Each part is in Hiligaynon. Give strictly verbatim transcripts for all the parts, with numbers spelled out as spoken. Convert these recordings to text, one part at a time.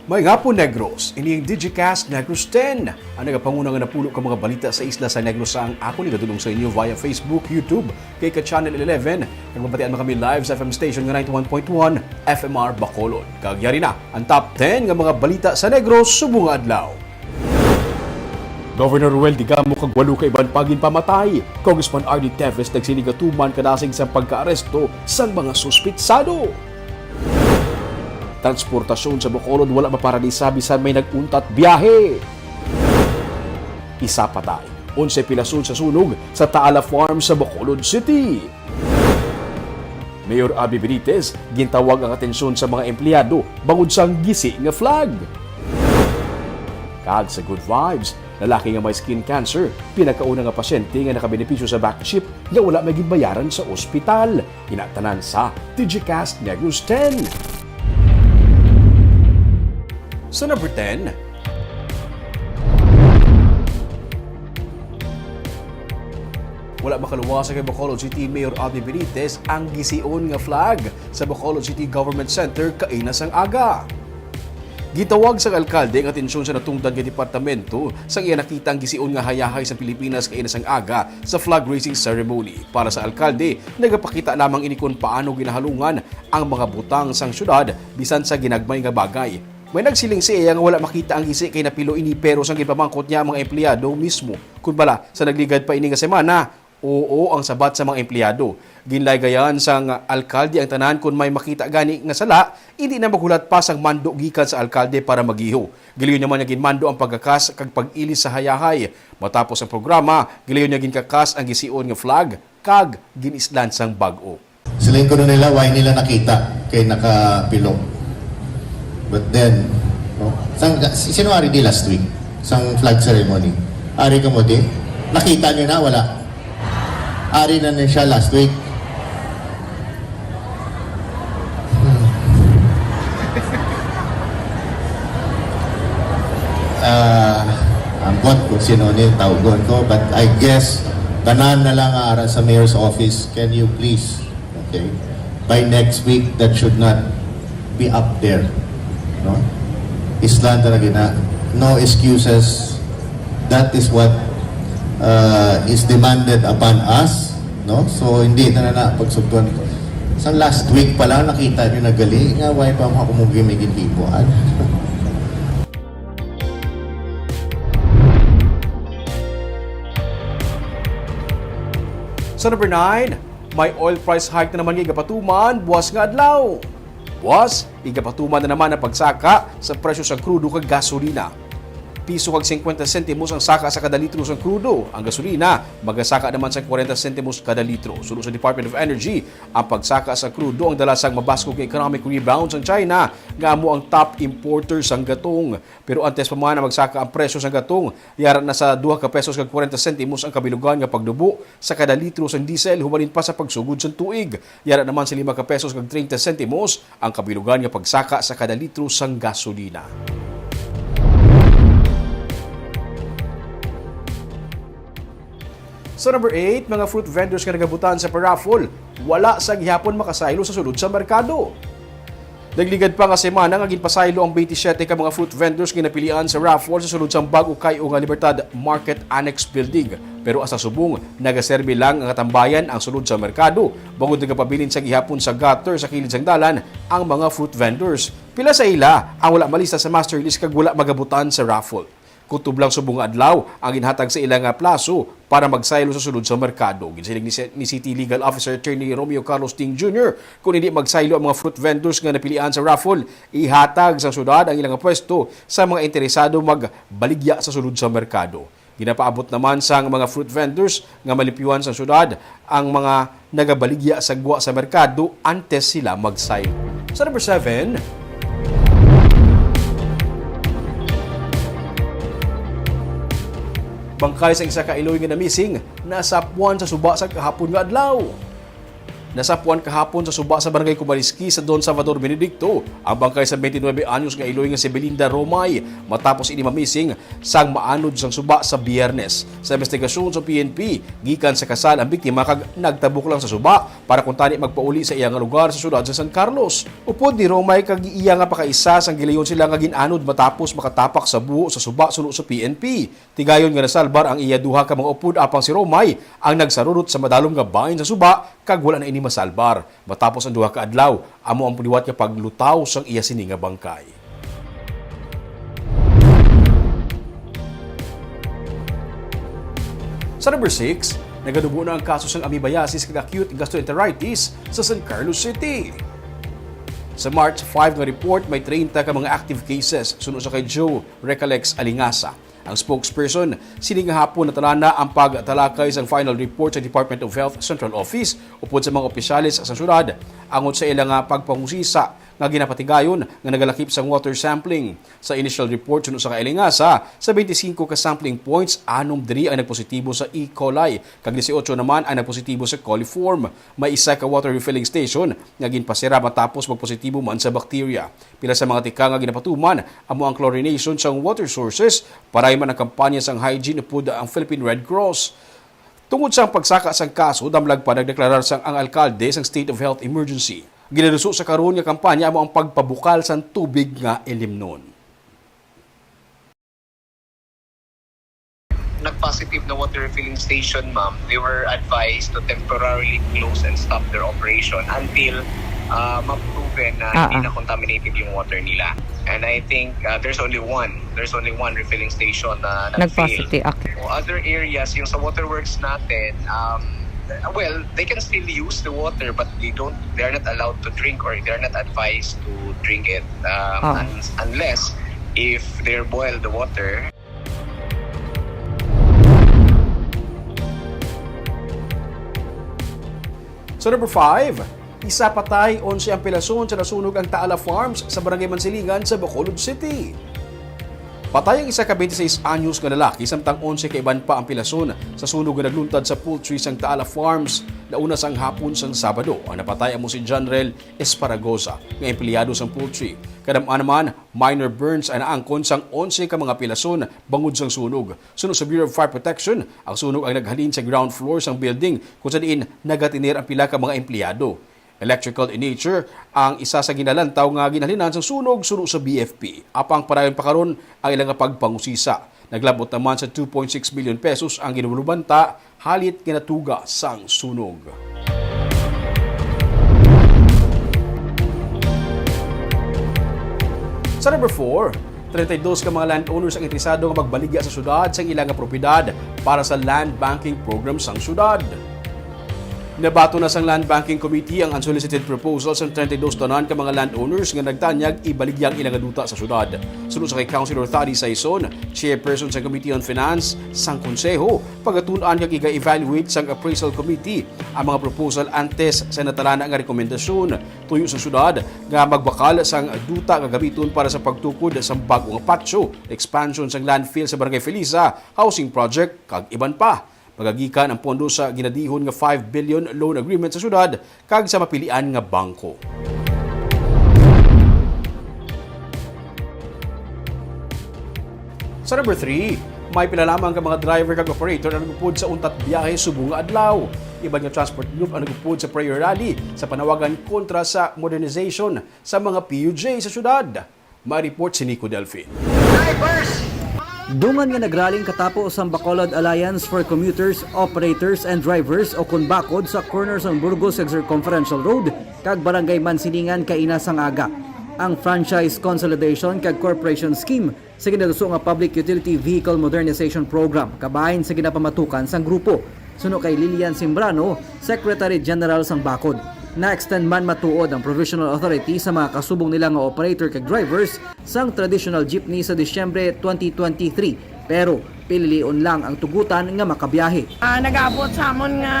Maayong hapon, Negros. Ini ang Digicast Negros ten, ang nagapanguna nga napulo ka mga balita sa isla sa Negros, sa ang akon igadulong sa inyo via Facebook, YouTube, kay ka Channel eleven, kag mabatian man kami live sa F M station nga ninety-one point one F M R Bacolod. Kag yari na ang top ten nga mga balita sa Negros subong nga adlaw. Governor Ruel Digamo kag walo ka iban pa ginpamatay. Congressman R D Teves nagsiling nga tuman kadasig sa pagkaaresto sang mga suspitsado. Transportasyon sa Bacolod wala maparalisa bisan may nag-untat biyahe. Isa pa tayo, onse pilason sa sunog sa Taala Farm sa Bacolod City. Mayor Abby Benitez gintawag ang atensyon sa mga empleyado bangod sang gisi nga flag. Kag sa good vibes, lalaki nga may skin cancer, pinakauna nga pasyente nga nakabenepisyo sa back chip nga wala may ginbayaran sa ospital. Ina tanan sa Digicast Negros ten. Sa number ten, wala makaluwas kay Bacolod City Mayor Abby Benitez ang gision nga flag sa Bacolod City Government Center kaina sang aga. Gitawag sang alkalde ang atensyon sa natungdan nga departamento sa iya nakita ang gision nga hayahay sa Pilipinas kaina sang aga sa flag raising ceremony. Para sa alkalde, nagapakita lamang ini kon paano ginahalungan ang mga butang sang syudad bisan sa ginagmay nga bagay. May nagsiling sa iya nga wala makita ang gisi kay napilo ini, pero sang ginpamangkot niya ang mga empleyado mismo kon bala sa nagligad pa ini nga semana, oo ang sabat sa mga empleyado. Ginlaygayan sang alkalde ang tanan kon may makita gani nga sala, indi na maghulat pa sang mando gikan sa alkalde para magiho. Gilayon naman nga ginmando ang pagkakas kag pag-ilis sa hayahay. Matapos ang programa, gilayon nga ginkakas ang gision nga flag kag gin-islan sang bag-o. Siling ko na nila, why nila nakita kay nakapilo. But then, no? Sang, si-, sino ari di last week? Sang flag ceremony. Ari ka mo di? Nakita niyo na, wala? Ari na ni siya last week. Hmm. Ah, ambot kung sino ni tawgon ko, but I guess tanan na lang ara sa mayor's office. Can you please, okay? By next week, that should not be up there, no? Islan talaga na, no excuses. That is what, uh, is demanded upon us, no? So, hindi na na, na pagsugton. Sa last week pa lang, nakita niyo na gali nga, why pa mo ako mo gimigin hibuan? Sa number nine, may oil price hike na naman nga igapatuman buwas nga adlaw. Buwas, igapatuman na naman ang pagsaka sa presyo sa krudo kag gasolina. Piso kag singkwenta sentimos ang saka sa kada litro sang krudo. Ang gasolina, magasaka naman sa kwarenta sentimos kada litro. Suno sa Department of Energy, ang pagsaka sa krudo ang dala sang mabaskog nga economic rebound sang China, nga amo ang top importer sang gatong. Pero antes pa man ang magsaka ang presyo sang gatong, yara na sa duha ka pesos kag kwarenta sentimos ang kabilugan nga pagdubo sa kada litro sang diesel hubanin pa sa pagsugod sang tuig. Yara naman sa lima ka pesos kag treinta sentimos ang kabilugan nga pagsaka sa kada litro sang gasolina. Sa number eight, mga fruit vendors nga nagabutan sa paraffle, wala sa gihapon makasaylo sa sulod sa merkado. Nagligad pa nga semana nga ginpasaylo ang twenty-seven ka mga fruit vendors nga napilian sa raffle sa sulod sang bag-o kay-o nga Libertad Market Annex Building. Pero hasta subong, nagaserbi lang nga tambayan ang sulod sa merkado, bangod nagapabilin sa gihapon sa gutter sa kilid sang dalan ang mga fruit vendors. Pila sa ila ang wala malista sa master list kag wala magabutan sa raffle. Kutob lang subong nga adlaw ang ginhatag sa ila nga plaso para magsaylo sa sulod sa merkado. Ginsiling ni, ni City Legal Officer Attorney Romeo Carlos Ting Junior, kung hindi magsaylo ang mga fruit vendors nga napilian sa raffle, ihatag sa syudad ang ilang pwesto sa mga interesado magbaligya sa sulod sa merkado. Ginapaabot naman sang mga fruit vendors nga malimpyuhan sa syudad ang mga nagabaligya sa gwa sa merkado antes sila magsaylo. Sa number seven, bangkay sa isa ka iloy nga namising, nasapuan sa suba sa kahapon nga adlaw. Nasapuan kahapon sa suba sa Barangay Kumaliski sa Don Salvador Benedicto ang bangkay sa twenty-nine anyos nga iloy nga si Belinda Romay, matapos ini mamising sang maanod sang suba sa Biyernes. Sa investigasyon sa P N P, gikan sa kasal ang biktima kag nagtabok lang sa suba para kuntani magpauli sa iya nga lugar sa siyudad sa San Carlos. Upod ni Romay kag iya nga pakaisa sang gilayon sila nga gin-anod matapos makatapak sa buho sa suba suno sa P N P. Tigayon nga nasalbar ang iya duha ka mga upod, apang si Romay ang nagsarurot sa madalom nga bahin sa suba kag wala na ini masalbar. Matapos ang duha ka adlaw, amo ang liwat nga paglutaw sang iya sini nga bangkay. Sa number six, nagadugo na ang kaso sang amoebiasis kag acute gastroenteritis sa San Carlos City. Sa March five nga report, may treinta ka mga active cases, suno sa kay Joe Recalex Alingasa. Ang spokesperson, sini nga hapon natalana ang pagtalakay sang final report sa Department of Health Central Office upod sa mga opisyales sa syudad angot sa ila nga pagpangusisa nga ginapatigayon nga nagalakip sang water sampling. Sa initial report, suno sa kay Alingasa, sa twenty-five ka sampling points, anom diri ang nagpositibo sa E. coli, kag dieciocho naman ang nagpositibo sa coliform. May isa ka water refilling station nga ginpasira matapos magpositibo man sa bacteria. Pila sa mga tikang nga ginapatuman amo ang chlorination sang water sources, paray man ang kampanya sang hygiene upod ang Philippine Red Cross. Tungod sa pagsaka sang kaso, damlag pa nagdeklarar sang ang alkalde sang state of health emergency. Ginaduso sa karon nga kampanya amo ang pagpabukal sang tubig nga ilimnon. Nag-positive na water refilling station, ma'am, they were advised to temporarily close and stop their operation until, ah, ma-proven na hindi Ah, ah. na contaminated yung water nila. And I think, ah, there's only one. There's only one refilling station na nag-fail. Nag-positive, okay. O other areas, yung sa waterworks natin, um, well, they can still use the water, but they don't, they are not allowed to drink, or they are not advised to drink it, um, Oo. un-, unless if they boil the water. Sa number five, isa patay, onse ang pilason sa nasunog ang Taala Farms sa Barangay Mansilingan sa Bacolod City. Patay ang isa ka twenty-six anyos nga lalaki, samtang onse ka iban pa ang pilason sa sunog nga nagluntad sa poultry sang Taala Farms, nauna sang hapon sang Sabado. Ang napatay amo si Janrel Esparagoza, nga empleyado sang poultry. Kadam-an naman, minor burns ang naangkon sang onse ka mga pilason bangod sang sunog. Suno sa Bureau of Fire Protection, ang sunog ang naghalin sa ground floor sang building, kung sa diin nagatener ang pila ka mga empleyado. Electrical in nature ang isa sa ginalantaw nga ginhalinan sang sunog, suno sa B F P. Apang padayon pa karon ang ila nga pagpangusisa. Naglabot naman sa two point six billion pesos ang ginulubanta halit nga natuga sang sunog. Sa number four, treinta y dos ka mga landowners ang interesado nga magbaligya sa syudad sang ila nga propiedad para sa land banking program sang syudad. Nabaton na sang Land Banking Committee ang unsolicited proposal sang treinta y dos tanan ka mga landowners nga nagtanyag ibaligya ang ila nga duta sa syudad. Suno sa kay Councilor Thady Saison, chairperson sa Committee on Finance sang Konseho, pagatun-an kag iga-evaluate sang Appraisal Committee ang mga proposal antes sa natalana nga rekomendasyon. Tuyo sa syudad nga magbakal sang duta nga gamiton para sa pagtukod sang bag-o nga patio, expansion sang landfill sa Barangay Felisa, housing project, kag iban pa. Magagikan ang pondo sa ginadihon nga five billion loan agreement sa syudad kag sa mapilian nga bangko. Sa number three, may pila lamang ka mga driver kag operator ang nagupod sa untat biyahe subong nga adlaw. Iban nga transport group ang nagupod sa prayer rally sa panawagan kontra sa modernization sa mga P U J sa syudad. May report si Nico Delfin. Dungan nga nagraling katapo sang Bacolod Alliance for Commuters, Operators, and Drivers o kon BACOD sa corner sang Burgos kag Circumferential Road kag Barangay Mansilingan kaina sang aga ang franchise consolidation kag corporation scheme sa ginaduso nga Public Utility Vehicle Modernization Program kabahin sa ginapamatukan sang grupo. Suno kay Lilian Simbrano, Secretary General sang BACOD, na-extend man matuod ang provisional authority sa mga kasubong nila nga operator kag drivers sang traditional jeepney sa Disyembre twenty twenty-three, pero pililion lang ang tugutan nga makabiyahe. Ah, nag-abot sa amon nga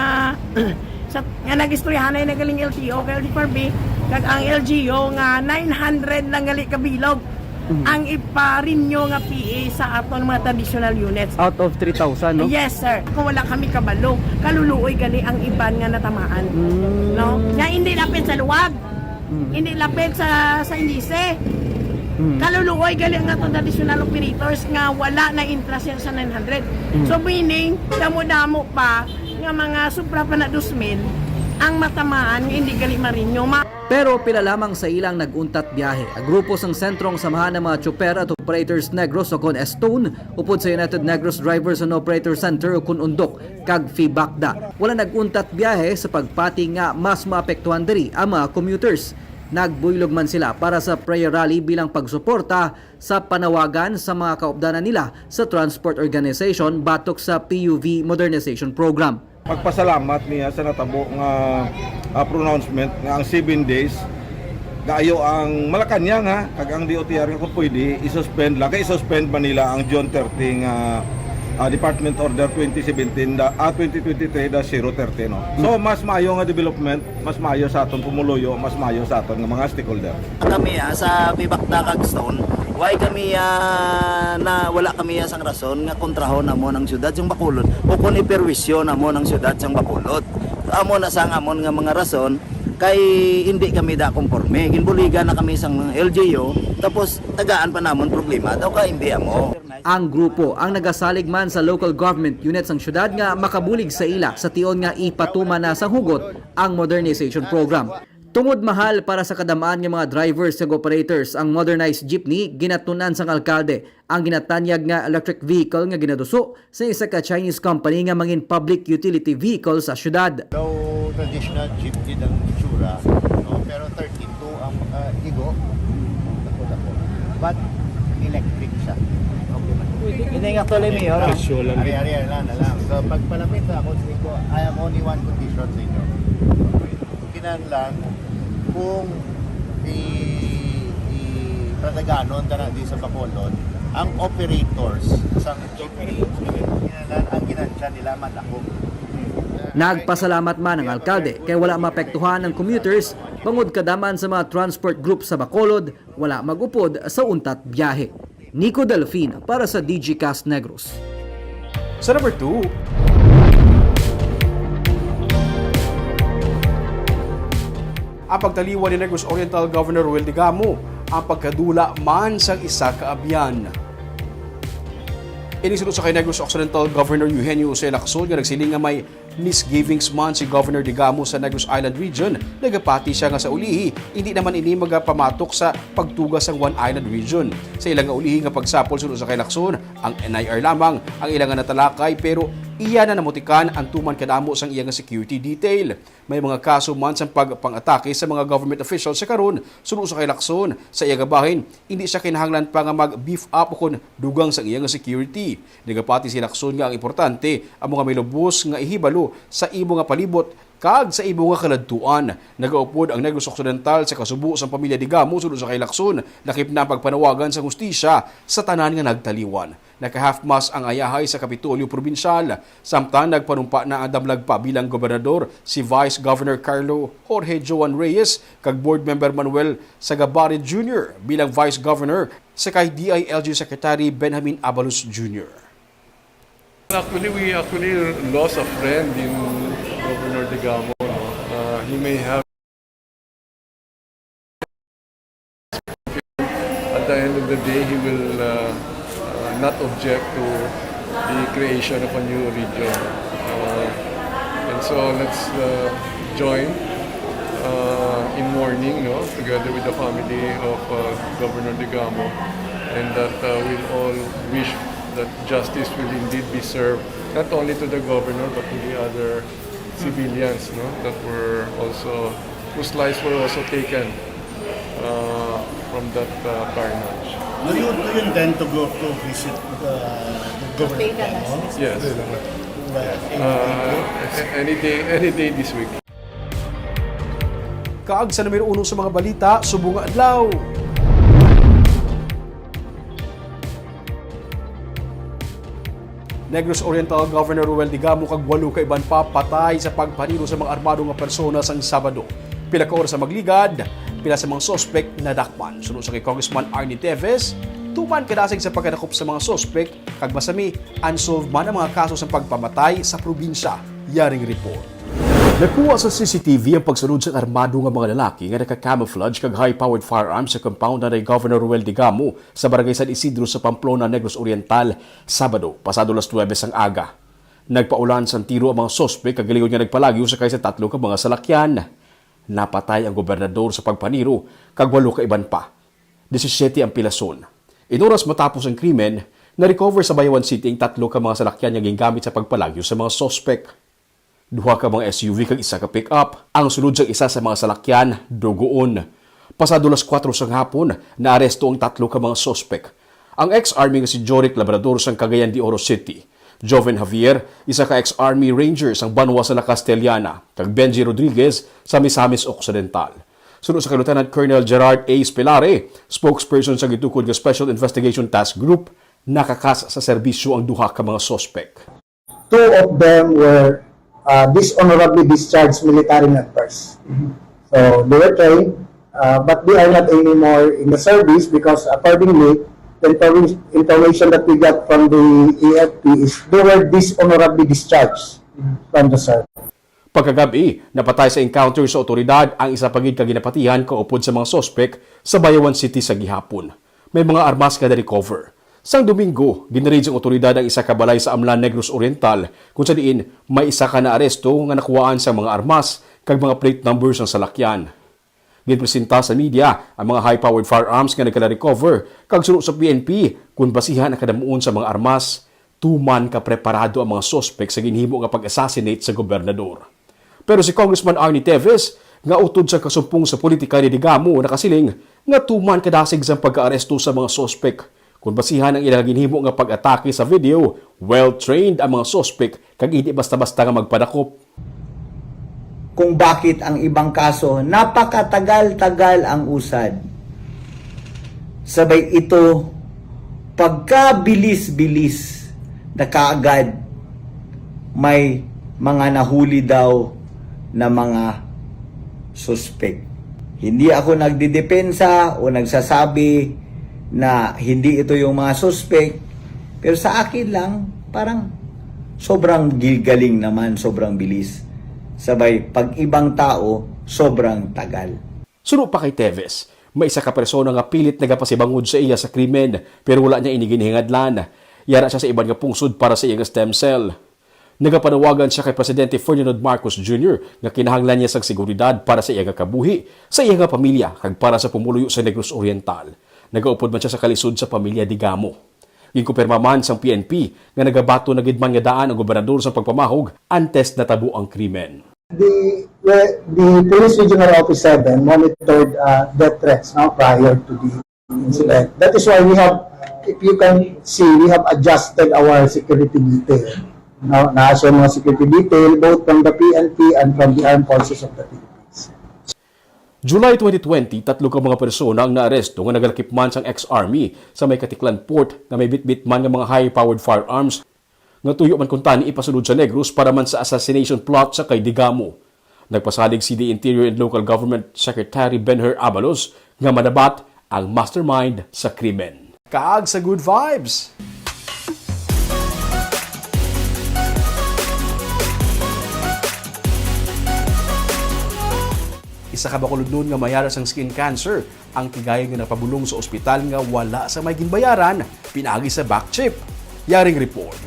sa, nga nag-istoryahanay na galing L T O kag L T four B kag ang L G U nga nine hundred lang gali ka bilog. Mhm. Ang ipa-renew nga P A sa aton mga traditional units. Out of three thousand, no? Yes, sir. Kung wala kami kabalo, kaluluoy gali ang iban nga natamaan. Mm. No? Nga hindi lapit sa Luwag, Mm. hindi lapit sa San Jose. Mm. Kaluluoy gali ang aton traditional operators nga wala na interest sa nine hundred. Mm. So, meaning, damo-damo pa nga mga sobra pa na dos mil ang matamaan nga hindi gali ma-renew. Ma- Pero pila lamang sa ilang nag-untat biyahe. Ang grupo sang Sentrong Samahan ng mga Tsuper at Operators Negros, o kon ESTONE, upod sa United Negros Drivers and Operators Center, o kon UNDOC, kag FEBACDA. Wala nag-untat biyahe sa pagpati nga mas maapektuhan diri ang mga commuters. Nagbuylog man sila para sa prayer rally bilang pagsuporta sa panawagan sa mga kaupdanan nila sa transport organization batok sa P U V Modernization Program. Magpasalamat niya sa natabo nga, ah, pronouncement nga ang seven days gaayo ang Malacañang, ha, kag ang D O T R nga kung pwede i-suspend lang, kay i-suspend man nila ang June thirty nga, ah, Department Order twenty seventeen da-, ah, twenty twenty-three dash zero thirty, no? So, mas maayo nga development, mas maayo sa aton pumuluyo, mas maayo sa aton nga mga stakeholder. Kami, ah, sa FEBACDA kag ESTONE, why kami, ah, na wala kami, ah, sang rason nga kontrahon namon ang siyudad sang Bacolod o kon iperwisyo namon ang siyudad sang Bacolod. Amo na sang amon nga mga rason kay hindi kami da konforme. Ginbuligan na kami sang L G U, tapos tagaan pa namon problema daw ka hindi amo. Ang grupo ang nagasalig man sa local government unit sang siyudad nga makabulig sa ila sa tion nga ipatuman na sang hugot ang modernization program. Tungod mahal para sa kadamaan nga mga drivers kag operators ang modernized jeepney, ginatun-an sang alkalde ang ginatanyag nga electric vehicle nga ginaduso sa isa ka Chinese company nga mangin public utility vehicle sa siyudad. Daw traditional jeepney ang itsura, no? Pero thirty-two ang, ah, igo. Dako-dako. But electric siya. Okay man. Ini nga actually, Mayor. Presyo lang. Ari, ari, ari lang, na lang. So, pagpalapit sa ako, sige ko, I have only one condition sa inyo. Kinahanglan kung i-, i-, pataganon ta na di sa Bacolod, ang operators sa jeepney, kinahanglan ang ginansya nila madako. Nagpasalamat man ang alkalde kay wala maapektuhan ang commuters bangod kadaman sa mga transport group sa Bacolod wala mag-upod sa untat biyahe. Nico Delfin para sa Digicast Negros. Sa number two, ang pagtaliwan ni Negros Oriental Governor Roel Digamo ang pagkadula man sang isa ka abyan. Ini suno sa kay Negros Occidental Governor Eugenio Jose Lacson nga nagsiling nga may misgivings man si Governor Digamo sa Negros Island Region. Nagapati siya nga sa ulihi, hindi naman ini magapamatok sa pagtuga sang One Island Region. Sa ila nga ulihi nga pagsapol suno sa kay Lacson, ang N I R lamang ang ila nga natalakay, pero iya na namutikan ang tuman kadamo sang iya nga security detail. May mga kaso man sang pagpang-atake sa mga government officials sa karon, suno sa kay Lacson. Sa iya nga bahin, hindi siya kinahanglan pa nga mag-beef up ukon dugang sang iya nga security. Nagapati si Lacson nga ang importante amo nga may lubos nga ihibalo sa imo nga palibot kag sa imo nga kaladtuan. Nagaupod ang Negros Occidental sa kasubo sang pamilya Digamo suno sa kay Lacson, lakip na ang pagpanawagan sang hustisya sa tanan nga nagtaliwan. Naka-half-mast ang ayahay sa Kapitolyo Probinsyal, samtang nagpanumpa na ang damlag pa bilang gobernador si Vice Governor Carlo Jorge Joan Reyes kag Board Member Manuel Sagabarid Junior bilang Vice Governor, sa kay D I L G Secretary Benjamin Abalos Junior. Actually, we actually lost a friend in Governor Digamo, no? Uh, he may have, at the end of the day, he will, uh, uh, not object to the creation of a new region. Uh, and so let's, uh, join, uh, in mourning, no, together with the family of, uh, Governor Digamo, and that, uh, we'll all wish that justice will indeed be served, not only to the governor, but to the other civilians, no, that were also, whose lives were also taken, uh, from that, uh, carnage. Do you, do you intend to go to visit, uh, the governor? Pay the last visit. Yes. Well, in Uh, a-, any day, any day this week. Kag sa numero uno sa mga balita subong nga adlaw. Negros Oriental Governor Roel Digamo kag walo ka iban pa patay sa pagpaniro sa mga armado nga persona sang Sabado. Pila ka oras ang magligad, Pila sa mga suspek nadakpan. Suno sa kay Congressman Arnie Teves, tuman kadasig sa pagkadakop sa mga suspek, kag masami, unsolved man ang mga kaso sa pagpamatay sa probinsya. Yaring report. Nakuha sa C C T V ang pagsulod sa armado nga mga lalaki nga naka-camouflage kag high-powered firearms sa compound ni Governor Roel Digamo sa Barangay San Isidro sa Pamplona, Negros Oriental, Sabado, pasado las nuwebe sang aga. Nagpaulan sang tiro ang mga suspek kag giingon nga nagpalagyo sakay sa tatlo ka mga salakyan. Napatay ang gobernador sa pagpaniro kag walo ka iban pa. Disisiete ang pilason. Inoras matapos ang krimen, na-recover sa Bayawan City ang tatlo ka mga salakyan nga gingamit sa pagpalagyo sa mga suspek. Duha ka mga S U V kag isa ka pick-up. Ang sulod sang isa sa mga salakyan, dugoon. Pasado las kuwatro sang hapon, naaresto ang tatlo ka mga suspek. Ang ex-army nga si Joric Labrador sang Cagayan de Oro City, Joven Javier, isa ka ex-army ranger sang banwa sa La Castellana, kag Benji Rodriguez sa Misamis Occidental. Suno sa kay Lieutenant Colonel Gerard A. Spilare, spokesperson sa gitukod nga Special Investigation Task Group, nakakas sa serbisyo ang duha ka mga suspek. Two of them were, uh, dishonorably discharged military members. So they were trained, uh, but they are not anymore in the service because accordingly, the inform-, information that we got from the A F P is they were dishonorably discharged from the service. Pagkagabi, napatay sa encounter sa otoridad ang isa pa gid ka ginapatihan kaupod sa mga suspek sa Bayawan City sa gihapon. May mga armas nga na-recover. Sang Domingo, ginraid sang otoridad ang isa ka balay sa Amlan, Negros Oriental, kung sa diin may isa ka naaresto nga nakuhaan sang mga armas kag mga plate numbers sang salakyan. Ginpresenta sa media ang mga high-powered firearms nga nagkala-recover, kag suno sa P N P, kun basihan ang kadamuon sa mga armas, tuman ka preparado ang mga suspek sa ginhimo nga pag-assassinate sa gobernador. Pero si Congressman Arnie Teves, nga utod sa kasumpong sa politika ni Digamo, nakasiling nga tuman kadasig sang pagkaaresto sa mga suspek. Kung basihan ang ilang ginhimo nga pag-atake sa video, well-trained ang mga suspek kag indi basta-basta nga magpadakop. Kung bakit ang ibang kaso napakatagal-tagal ang usad. Sabay ito, pagkabilis-bilis na kaagad may mga nahuli daw na mga suspek. Hindi ako nagdidepensa o nagsasabi na hindi ito yung mga suspek, pero sa akin lang, parang sobrang gilgaling naman, sobrang bilis. Sabay, pag ibang tao, sobrang tagal. Suno pa kay Teves, may isa ka persona nga pilit nagapasibangod sa iya sa krimen, pero wala niya ini ginhingadlan. Yara siya sa iban nga pungsod para sa iya nga stem cell. Nagapanawagan siya kay Presidente Ferdinand Marcos Junior nga kinahanglan niya sang seguridad para sa iya nga kabuhi, sa iya nga pamilya, kag para sa pumuluyo sa Negros Oriental. Nagaupod man siya sa kalisod sa pamilya Digamo. Ginkumpirma man sang P N P nga nagabaton na gid man nga daan ang gobernador sa pagpamahog antes natabo ang krimen. The, the, the Police Regional Office seven monitored, uh, death threats, no, prior to the incident. That is why we have, if you can see, we have adjusted our security detail. No, naa siya mga security detail both from the P N P and from the Armed Forces of the Philippines. July twenty twenty, tatlo ka mga persona ang naaresto nga nagalakip man sang ex-army sa may Caticlan Port nga may bitbit man nga mga high-powered firearms nga tuyo man kuntani ipasulod sa Negros para man sa assassination plot sa kay Digamo. Nagpasalig si the Interior and Local Government Secretary Benhur Abalos nga manabat ang mastermind sa krimen. Kaag sa good vibes! Isa ka Bacolodnon nga mayara sang skin cancer ang tigayon nga napabulong sa ospital nga wala sa may ginbayaran pinaagi sa back chip. Yaring report.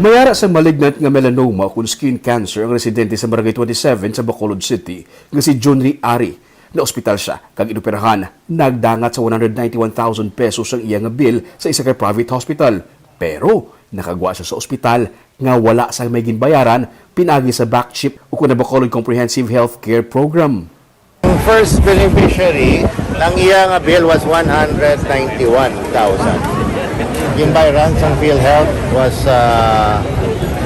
Mayara sa malignant nga melanoma ukon skin cancer ang residente sa Barangay twenty-seven sa Bacolod City nga si John Ray Ari. Naospital siya kag inoperahan. Nagdangat sa one hundred ninety-one thousand pesos ang iya nga bill sa isa ka private hospital. Pero nakagwa siya sa ospital nga wala sang may ginbayaran pinaagi sa back chip ukon ang Bacolod Comprehensive Health Care Program. Ang first beneficiary, ang iya nga bill was one hundred ninety-one thousand. Ginbayaran sang PhilHealth was, ah,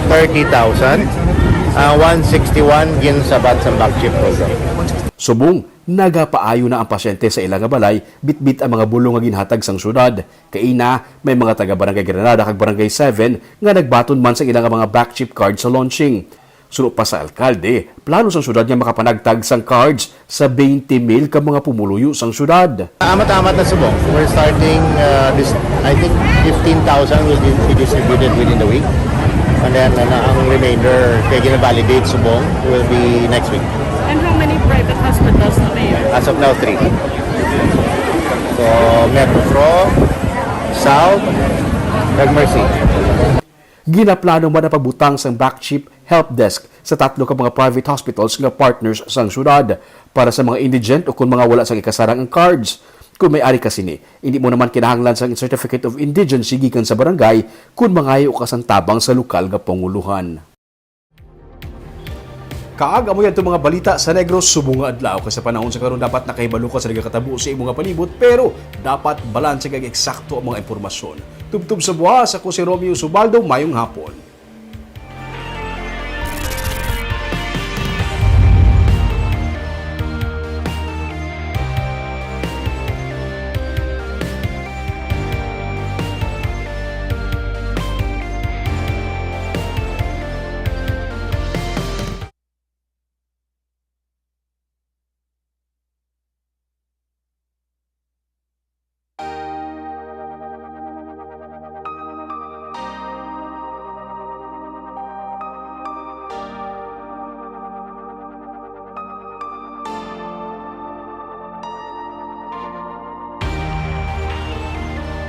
thirty thousand. Ang one sixty-one ginsabat sa back chip program. Subong nagapaayo na ang pasyente sa ila nga balay, bitbit ang mga bulong nga ginhatag sang syudad. Kaina, may mga taga Barangay Granada kag Barangay seven nga nagbaton man sa ila nga mga back chip card sa launching. Suno pa sa alkalde, plano sang syudad nga makapanagtag sang cards sa twenty mil ka mga pumuluyo sang syudad. Amat-amat na subong. We're starting uh, this, I think, fifteen thousand will be distributed within the week. And then uh, ang remainder, kay gina-validate subong, will be next week. And how many private hospitals na, Mayor? As of now, three. So, Metro Pro, South, Mercy. Ginaplano man ang pagbutang sang back chip help desk sa tatlo ka mga private hospitals nga partners sang syudad para sa mga indigent o kung mga wala sang ikasarang ang cards. Kung may ari ka sini, hindi mo naman kinahanglan sang Certificate of Indigency gikan sa barangay kung mangayo ka sang tabang sa lokal nga panguluhan. Kaag amo yadto mga balita sa Negros subong nga adlaw, kay sa panahon sa karon dapat nakahibalo ka sa nagakatabo sa imo nga palibot, pero dapat balanse kag eksakto ang mga impormasyon. Tubtob sa buwas, ako si Romeo Subaldo, mayong hapon.